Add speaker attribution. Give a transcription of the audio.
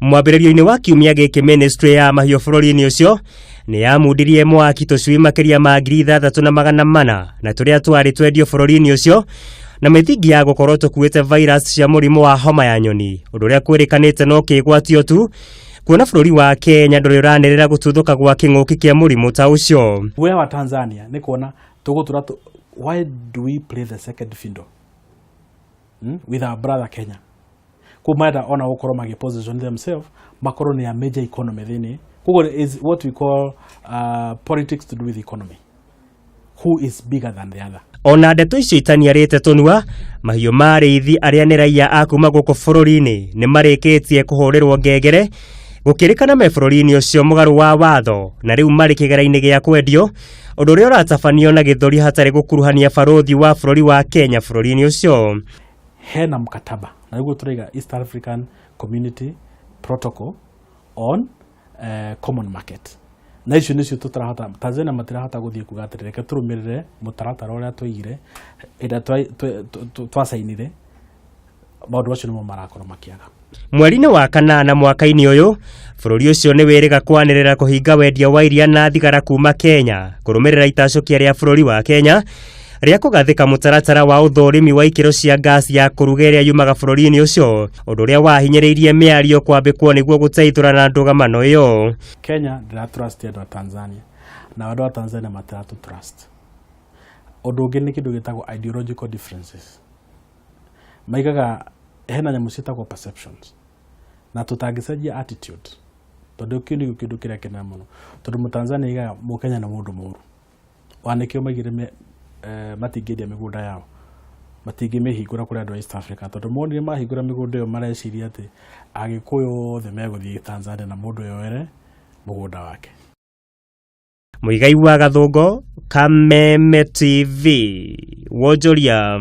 Speaker 1: Mwambĩrĩrio-inĩ wa kiumia gĩkĩ ministry ya mahiũ bũrũri-inĩ ũcio nĩ yamundirie mwaki tũcui makĩria ma 6400 na tũrĩa twarĩ twendio bũrũri-inĩ ũcio na mĩthingi ya gũkorwo tũkuĩte virus cia mũrimũ wa homa ya nyoni, ũndũ ũrĩa kwĩrĩkanĩte no kĩgwatio tu kuona bũrũri wa Kenya ndũrĩ ũranĩrĩra gũtuthũka gwa kĩng'ũki kĩa mũrimũ ta ũcio.
Speaker 2: Guoya wa Tanzania nĩ kuona tũgũtũra why do we play the second fiddle, With our brother Kenya? Koguo marenda ona gũkorwo magĩ position themselves makorwo nĩ a major economy thĩinĩ. Koguo is what we call politics to do with economy, who is bigger than the other.
Speaker 1: Ona ndeto icio itaniarĩte tũnua, mahiũ ma arĩithi arĩa nĩ raiya a kuma gũkũ bũrũri-inĩ nĩ marĩkĩtie kũhũrĩrwo ngengere gũkĩrĩkana me bũrũri-inĩ ũcio mũgarũ wa watho na rĩu marĩ kĩgera-inĩ gĩa kwendio, ũndũ ũrĩa ũratabanio na gĩthũri hatarĩ gũkuruhania barũthi wa bũrũri wa Kenya bũrũri-inĩ ũcio.
Speaker 2: Hena mkataba na nĩguo tũraiga East African Community Protocol on Common Market, na icio nĩcio tũtarahota, Tanzania matirahota gũthiĩ kuga atĩrĩ, reke tũrũmĩrĩre mũtaratara ũrĩa twaigire ĩrĩa twacainire. Maũndũ macio nĩmo marakorwo makĩaga.
Speaker 1: Mweri-inĩ wa kanana mwaka-inĩ ũyũ, bũrũri ũcio nĩ wĩrĩga kwanĩrĩra kũhinga wendia wa iria na thigara kuma Kenya kũrũmĩrĩra itacũkia rĩa bũrũri wa Kenya rĩa kũgathĩka mũtaratara wa ũthũrimi wa ikĩro cia ngasi ya kũruga ĩrĩa yumaga bũrũri-inĩ ũcio, ũndũ ũrĩa wahinyĩrĩirie mĩario kwambĩkwo nĩguo gũteithũrana ndũgamano ĩyo.
Speaker 2: Kenya ndĩra trust andũ a Tanzania, na andũ a Tanzania matiratũ trust. Ũndũ ũngĩ nĩ kĩndũ gĩtagwo ideological differences. Maigaga hena nyamũ ciĩtagwo perceptions, na tũtangĩcenjia attitude, tondũ kĩu nĩkĩo kĩndũ kĩrĩa kĩnene mũno, tondũ mũtanzania aigaga mũkenya nĩ mũndũ mũru. Ona nĩkĩo maigire matingĩendia mĩgũnda yao, matingĩmĩhingũra kũrĩ andũ a East Africa, tondũ monire mahingũra mĩgũnda ĩyo mareciria atĩ Agĩkũyũ othe megũthiĩ Tanzania na mũndũ yoere mũgũnda wake.
Speaker 1: Mũigai wa Gathũngo, Kameme TV, wonjoria.